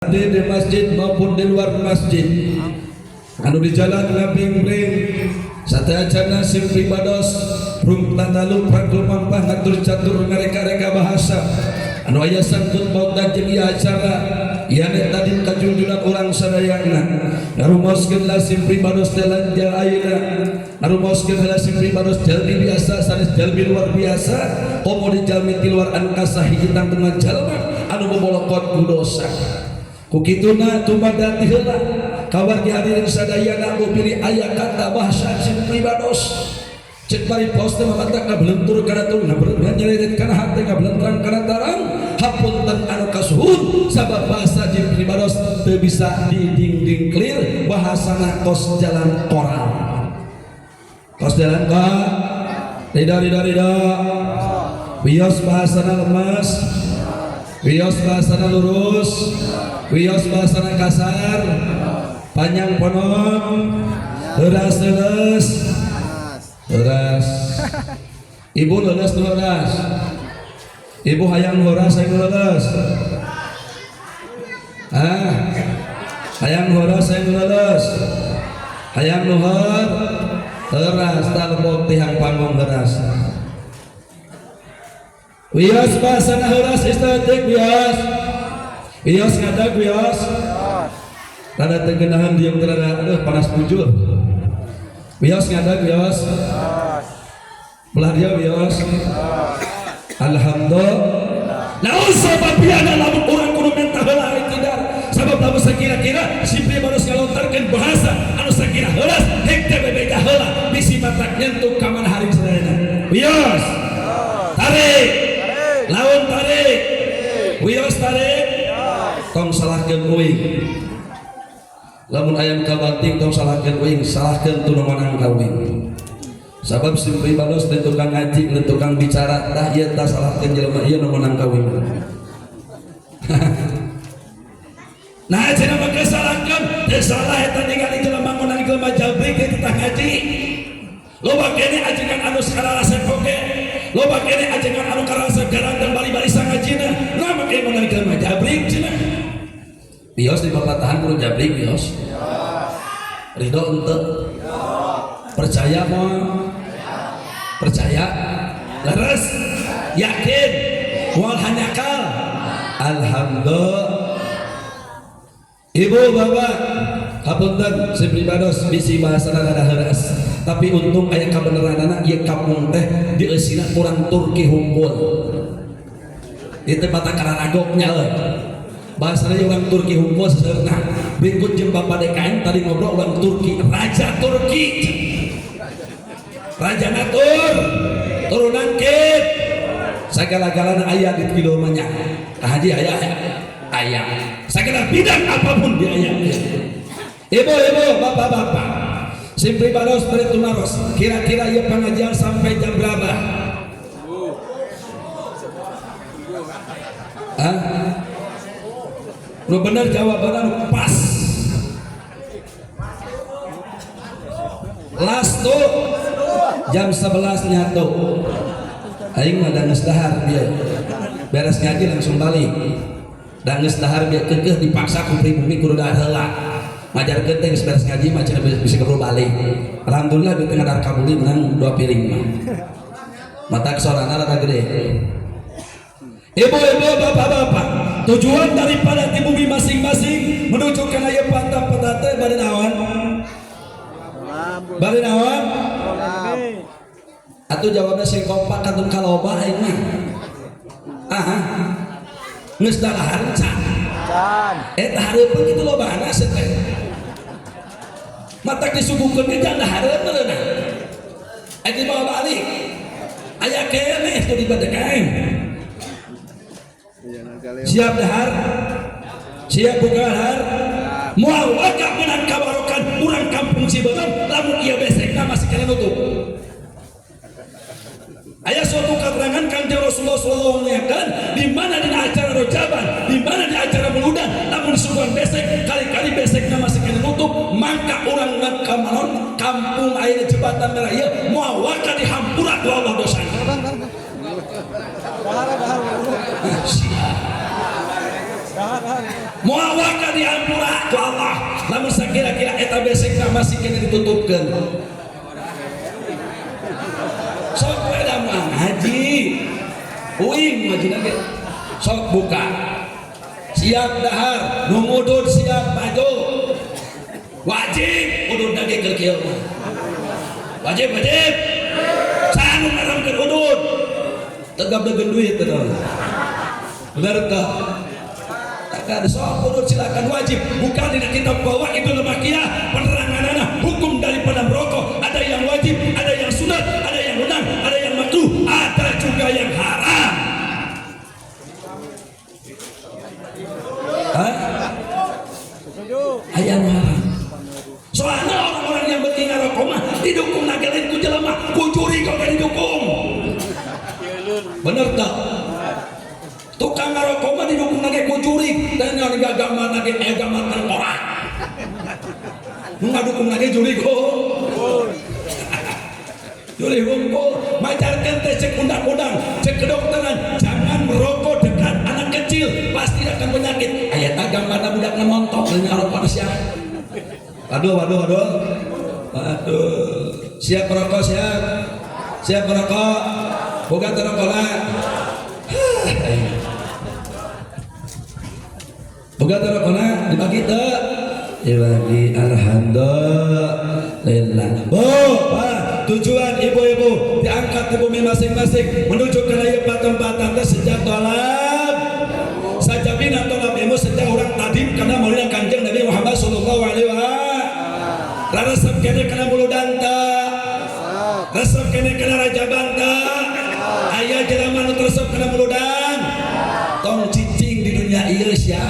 Hadir di masjid maupun di luar masjid, anu di jalan ngabingbring sateuacanna, sim pribados rum tatalu lumampah ngatur catur ngareka-reka bahasa anu aya sangkut paut jeung ieu acara ieu tadi kajunjunan urang sadayana. Ngarumoskeun lah sim pribados teh lanja ayeuna, ngarumoskeun lah sim pribados jalmi biasa sanes jalmi luar biasa, komo di jalmi ti luar angkasa, hiji tangtungan jalma anu bobolokot ku dosa. Ku kituna tumada ti heula kawargi hadirin sadayana, bilih aya kata bahasa sim pribados cek bari pos teh mata ngabelentur kana turun, ngabelentur nyeleret kana hate, ngabelentrang kana tarang. Hapunten anu kasuhun, sabab bahasa sim pribados teu bisa didingding clear, bahasana kos jalan koral, kos jalan ka ridho ridho ridho. Wios bahasana lemes, wios bahasana lurus, wios bahasana kasar, panjang ponon, heuras leuleus? Heuras. Ibu, leuleus nu heuras? Ibu hayang heuras, hayang leuleus? Ah, hayang heuras, hayang leuleus? Hayang nu heuras. Talebok tihang pangong heuras. Wios bahasana heuras estetik. Wios, wios ngadag, wios rada teu geunaheun diem teh, rada aduh panas bujur. Wios ngadag, wios belah dia, wios. Alhamdulillah. Naon sabab lamun urang kudu minta heula tidak? Sabab lamun sakira-kira si pribados ngalontarkeun bahasa anu sakira heuras, hek teh bebeja heula, bisi matak nyentuh ka mana hari sadayana. Wios tarik, lawan tarik, wios tarik. Tong salahkeun uing lamun ayam kabanting, tong salahkeun uing, salahkeun tu nu menang ka uing. Sabab sim pribados teh tukang ngaji, teu tukang bicara. Tah ieu tah, salahkeun jelema ieu nu menang ka uing. Nah, cenah make salahkeun teu salah eta, ningali jelema menang jelema jabrik teh tah ngaji. Loba kene ajengan anu sakarasep oge, loba kene ajengan anu karasep garanteng bari-bari sangajina. Nah, make menang jelema jabrik cenah. Bios di papatahan kudu jabrik, bios. Ridho ente? Percaya mau? Percaya? Leres? Yakin? Moal hanjakal? Alhamdulillah. Ibu bapak, hapunten si pribados bisi bahasana rada heuras, tapi untung aya kabeneranana. Ieu kampung teh dieusina kurang Turki hungkul. Itu mata kararagoknya euy. Bahasana orang Turki hungkul seseureuna. Berikut jeung Bapak DKM tadi ngobrol, orang Turki, Raja Turki. Raja Natur, turunan kit. Segala-galana aya di kidul mah nya. Haji aya aya. Segala bidang apapun di aya. Ibu-ibu, bapak-bapak, sim pribados bade tumaros. Kira-kira ieu pengajian sampai jam berapa? Hah? Nu bener jawabannya nu pas. Last tuh jam 11 nyatu. Aing mah da geus dahar bieu. Beres ngaji langsung balik. Da geus dahar bieu, keukeuh dipaksa ku pribumi kudu dahar heula. Ngajarkeun teh geus beres ngaji mah cenah bisa keburu balik. Alhamdulillah di tengah dahar kabuli menang dua piring mah. Mata sorana rada gede. Ibu-ibu, bapak-bapak, tujuan daripada di bumi masing-masing menuju kana ieu pantap petate bade naon? Bade naon? Atuh jawabnya sing kompak kantun kaloba aing mah. Ah, geus dahar can? Can. Eta hareupeun kitu lobana teh. Matak disuguhkeun ge jangan dahareun meureunna. Aya dibawa balik. Aya keneh tuh di BDKM. Siap dahar? Siap buka dahar? Moal waka menang kabarokan urang kampung Cibeungeum lamun ieu besekna masih kena nutup. Aya suatu keterangan Kanjeng Rasulullah sallallahu alaihi wasallam di mana di acara rojaban, di mana di acara muludan, lamun disuguhan besek, kali-kali besekna masih kena nutup, mangka urang kamanon kampung aya di jembatan merah ieu moal waka dihampura ku Allah dosana. Dahar, dahar. Siap. Dahar, dahar. Moal waka diampura ku Allah lamun sakira-kira eta besekna masih kena ditutupkeun. Sok we da moal ngaji, uing ngaji ge sok buka, siap dahar nu ngudud, siap baju, wajib udud ge keur kieu mah wajib, wajib. Saha nu ngaramkeun udud? Tegap degeun duit teh, bener teh? Takkan sok udud, silakan, wajib. Bukan dina kitab bawa itu lemakiyah peneranganana hukum daripada merokok, ada yang wajib, ada yang sunat, ada yang undang, ada yang makruh, ada juga yang haram. Hah? Aya nu haram. Soalnya orang-orang yang beuki ngarokok mah didukung nagelin ku jelema, ku juri kok gak didukung. Bener tak? Tukang ngarokok mah didukung nage ku jurig dan yang gambar nage aya gambar tengkorak. Nu ngadukung nage jurig hungkul. Jurig hungkul. Majarkeun teh cek undang-undang, cek kedokteran, jangan merokok dekat anak kecil, pasti akan penyakit. Aya tah gambarna budak montok ngarokok sia. Waduh, waduh, waduh. Waduh. Siap merokok, siap. Siap merokok. Boga teu rokok lah. Boga teu rokokna dibagi teu? Dibagi, alhamdulillah. Bu, Pak, tujuan ibu-ibu diangkat di bumi masing-masing menuju ke ieu patempatan teh sejak tolab. Sajabina tolab ilmu sejak orang tadi karena maulid Kanjeng Nabi Muhammad sallallahu alaihi wasallam. Resep kene kana muludan teu? Resep kene kana rajaban teu? Aya jelema nu resep kana muludan. Tong cicing di dunia ieu sia.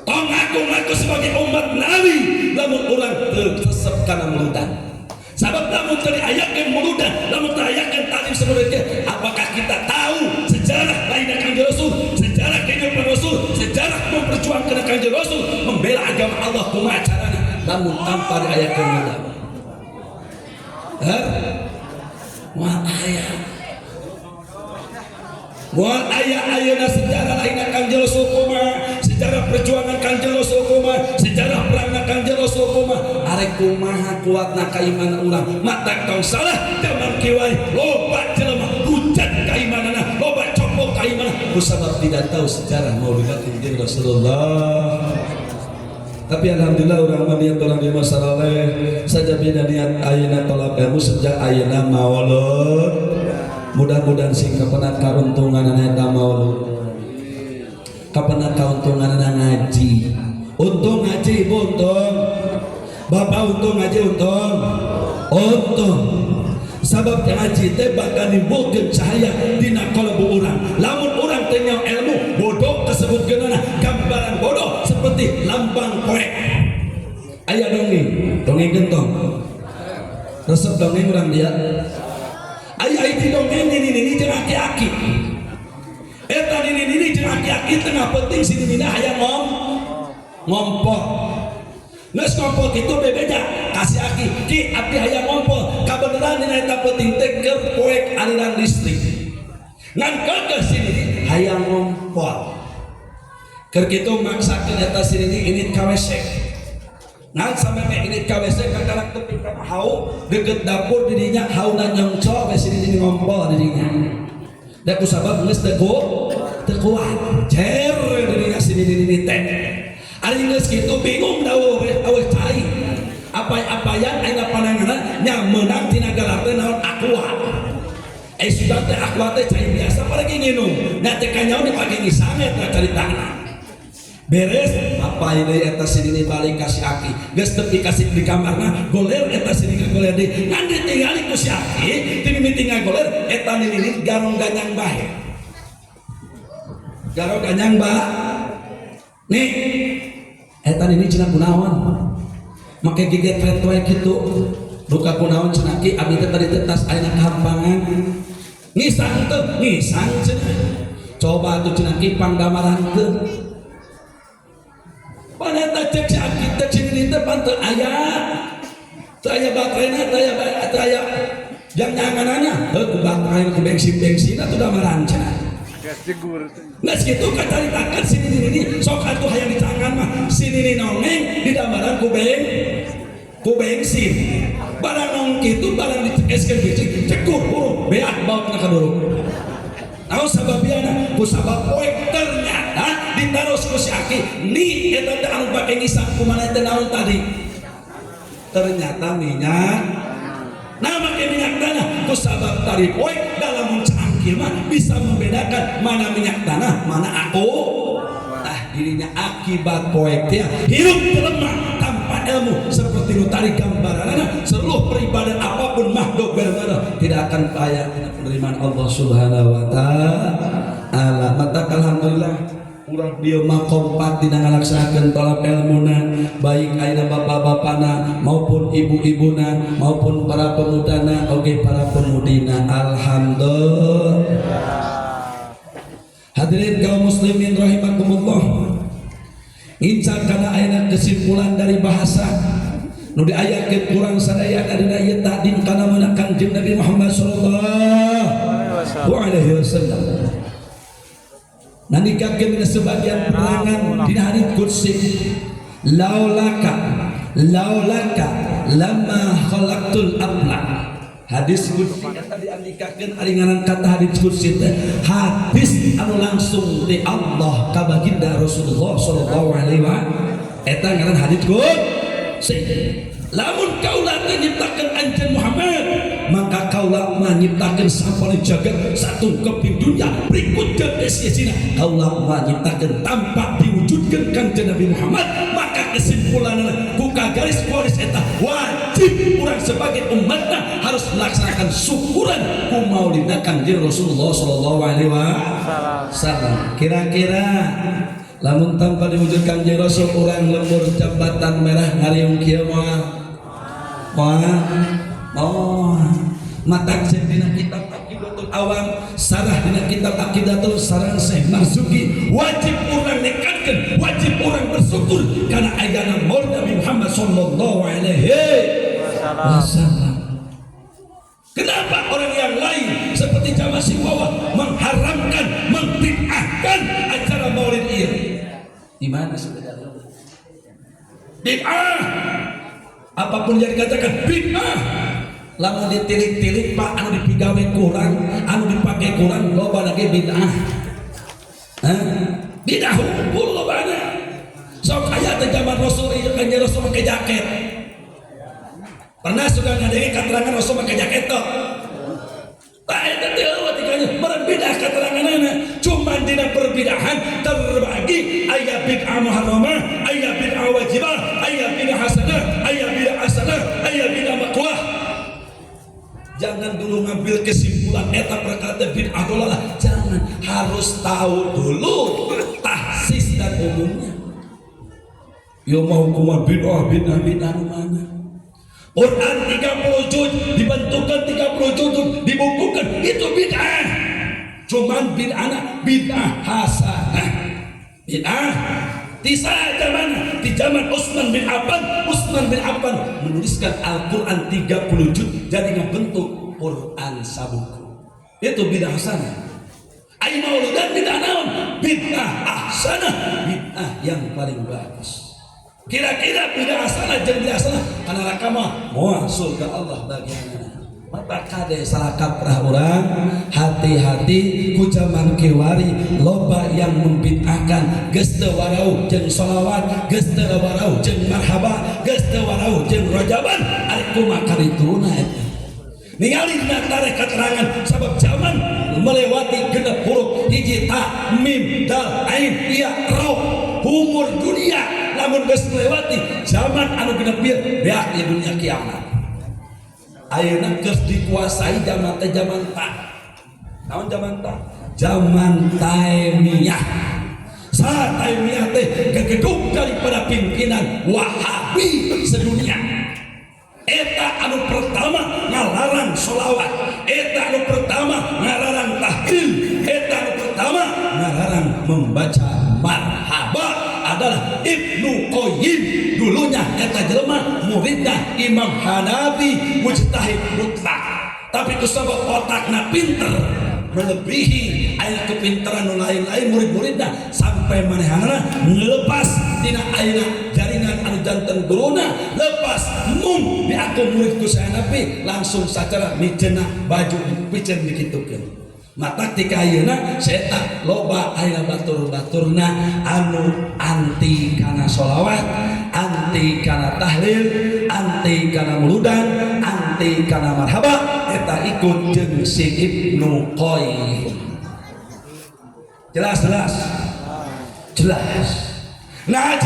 Tong ngaku-ngaku sebagai umat Nabi lamun urang teu resep kana muludan. Sabab lamun teu diayakeun muludan, lamun teu diayakeun talim sebelumnya, apakah kita tahu sejarah lainnya Kanjeng Rasul, sejarah kehidupan Rasul, sejarah memperjuangkan Kanjeng Rasul, membela agama Allah kumaha carana lamun tanpa diayakeun muludan? Hah? Moal aya. Moal aya ayeuna sejarah lainna Kanjeng Rasul kumaha, sejarah perjuangan Kanjeng Rasul kumaha, sejarah perangna Kanjeng Rasul kumaha, arek kumaha kuatna kaimanan urang. Matak tong salah zaman kiwari loba jelema hujat kaimanana, loba copok kaimanana kusabab tidak tahu sejarah Maulid Kanjeng Rasulullah. Tapi alhamdulillah orang mah niat orang di masa soleh saja beda niat ayeuna tolak ilmu sejak ayeuna maulud. Mudah-mudahan sing kapenak karuntungan eta maulud. Kapenak kauntungan ngaji. Untung ngaji ibu untung. Bapak untung ngaji untung. Untung. Sabab ngaji teh bakal nimbulkeun cahaya dina kalbu urang. Lamun urang teh nyaho ilmu bodoh kasebut geunana gambaran bodoh seperti lambang poek. Aya dongeng, dongeng gentong. Resep dongeng urang dia. Aya hiji dongeng nini-nini jeung aki-aki. Eta nini-nini jeung aki-aki tengah penting si nini hayang ngompol. Geus ngompol kitu bebeja kasih aki, "Ki, abdi hayang ngompol." Kabeneran dina eta penting teh keur poek aliran listrik. Ngan keukeuh si nini hayang ngompol. Keur kitu maksakeun eta si nini indit ka WC. Ngan sampe indit ka WC kakarak tepi ka hau deket dapur didinya hauna nyongco we si nini ngompol didinya. Da kusabab geus teu kuat. Jer didinya si nini teh. Ari geus kitu bingung da eueuh cai. Apa-apayan ayeuna pananganan nya meunang tina galar teh naon aqua. Eh sudah teh aqua teh cai biasa pada nginum. Nya teh kanyaho dipake ngisang eta caritana. Beres apa ini eta si nini balik ka si aki. Geus tepi ka si di kamarna goler eta si nini goler deui. Ngan ditingali ku si aki ti mimiti ngagoler eta nini garong ganyang bae. Garong ganyang ba. Nih eta nini cenah kunaon? Make gigit ret wae kitu. Duka kunaon cenah ki abdi teh tadi teh tas ayeuna kahampangan. Ngisang teu? Ngisang cenah. Coba atuh cenah ki pangdamarankeun. Pan eta cek si aki teh si nini teh pan teu aya. Teu aya baterena, teu aya teu aya jang nyanganana. Heuh ku baterai ku bensin-bensin atuh damaran cenah. Gas jegur. Geus kitu kacaritakeun si nini nini, sok atuh hayang dicangan mah si nini nongeng di damaran ku bensin. Barang nong kitu, barang dicekeskeun bensin, cekur huruf beak bawa ka kaduruk. Naon sababiana? Ku sabab poek ternyata ditaros ku si aki ni, eta teh anu pake ngisap kumaha teh, naon tadi? Ternyata minyak. Nah, make minyak tanah ku sabab tadi poek dalam cangkir mah bisa membedakan mana minyak tanah, mana aku. Tah, dirinya akibat poek teh hirup lemah tanpa ilmu seperti nu tadi gambaranana, seluruh peribadahan apapun makhluk bermana tidak akan payah tidak penerimaan Allah Subhanahu wa Taala. Mata alhamdulillah urang dieu mah kompak dina ngalaksanakeun tolab ilmuna, baik ayeuna bapak-bapana maupun ibu-ibuna maupun para pemudana oge para pemudina, alhamdulillah. Hadirin kaum muslimin rahimakumullah, ngincak kana ayeuna kesimpulan dari bahasa nu diayakeun kurang sadaya dina ieu takdim kana meunang Kanjeng Nabi Muhammad sallallahu alaihi wasallam. Nandikakeun dina sebagian penerangan dina hadis qudsi, laulaka laulaka lama khalaqtul aflak. Hadis qudsi eta diandikakeun, ari ngaran kata hadis qudsi teh hadis anu langsung di Allah ka baginda Rasulullah sallallahu alaihi wasallam, eta ngaran hadis qudsi. Lamun kaula teh nyiptakeun anjeun Muhammad, maka kaula mah nyiptakeun sampana jagat satu keping dunia berikut jeung isi-isina, kaula mah nyiptakeun tanpa diwujudkeun Kanjeng Nabi Muhammad. Maka kesimpulanna ku garis garis eta wajib urang sebagai umatna harus melaksanakan syukuran ku maulidna Kanjeng Rasulullah sallallahu alaihi wasallam. Kira-kira lamun tanpa diwujudkan Kanjeng Rasul, urang lembur jambatan merah ngariung kieu moal? Moal, oh. Mata dina kitab Aqidatul Awam, sarah dina kitab Aqidatul sarang Syekh Marzuki, wajib urang nekatkeun, wajib urang bersyukur karena ayana maulid Nabi Muhammad sallallahu alaihi wasallam. Kenapa orang yang lain seperti jamaah Siwawa mengharamkan, membid'ahkan acara maulid ini? Di mana sebenarnya? Bid'ah. Apapun yang dikatakan bid'ah. Lamun ditilik-tilik, Pak, anu dipigawe kurang, anu dipake kurang, loba lagi bid'ah. Hah? Bid'ah hukum lobana. Sok aya teh zaman Rasul ieu, kanjeng Rasul make jaket. Pernah sudah ngadenge keterangan Rasul make jaket tuh? Tak, eta teh eueuh tikanya meureun bid'ah keteranganana. Cuman dina perbidahan terbagi, aya bid'ah muharramah, aya bid'ah wajibah, aya bid'ah hasanah, aya bid'ah hasanah, aya bid'ah makruh. Jangan dulu ngambil kesimpulan eta perkara teh bid'ah dolalah. Jangan, harus tahu dulu takhsis dan umumnya. Ya mau hukuman bid'ah, bid'ah, bid'ah nu mana? Quran 30 juz dibentukkan 30 juz dibukukan itu bid'ah. Cuman bid'ah bid'ah hasanah. Bid'ah di zaman, di zaman Utsman bin Affan, Utsman bin Affan menuliskan Al-Quran 30 juz jadi ngebentuk Quran sabuku. Itu bid'ah hasanah. Ai mauludan bid'ah naon? Bid'ah hasanah, bid'ah yang paling bagus. Kira-kira bid'ah hasanah jeung bid'ah hasanah kana neraka mah moal, surga Allah bagianana. Mata kade salah kaprah urang, hati-hati ku zaman kiwari loba yang membid'ahkan, geus teu warau jeung sholawat, geus teu warau jeung marhaba, geus teu warau jeung rojaban, ari kumaha karituna eta? Ningali dina tarikh keterangan, sabab zaman melewati genep huruf, hiji ta, mim, dal, ain, ya, ro, umur dunia lamun geus melewati zaman anu genep ieu beak di dunia kiamat. Ayeuna geus dikuasai zaman teh zaman ta. Naon zaman ta? Zaman Taimiyah. Saat Taimiyah teh gegedug daripada pimpinan Wahabi sedunia. Eta anu pertama ngalarang solawat, eta anu pertama ngalarang tahlil, eta anu pertama ngalarang membaca marhaba adalah Ibnu Qayyim. Dulunya eta jelema muridna Imam Hanafi, mujtahid mutlak, tapi ku sabab otakna pinter. melebihi aya kepintaran nu lain-lain murid-muridna sampai manehanana lepas tina ayeuna jaringan anu janten guruna, lepas mung di aku muridku saya Nabi, langsung sacara miceuna baju piceun dikitukeun. Mata tika ayeuna saya loba ayeuna batur-baturna anu anti kana sholawat, anti kana tahlil, anti kana muludan, anti kana marhaba, eta ikut jeung si Ibnu Qayyim. Jelas, jelas, jelas. Nah.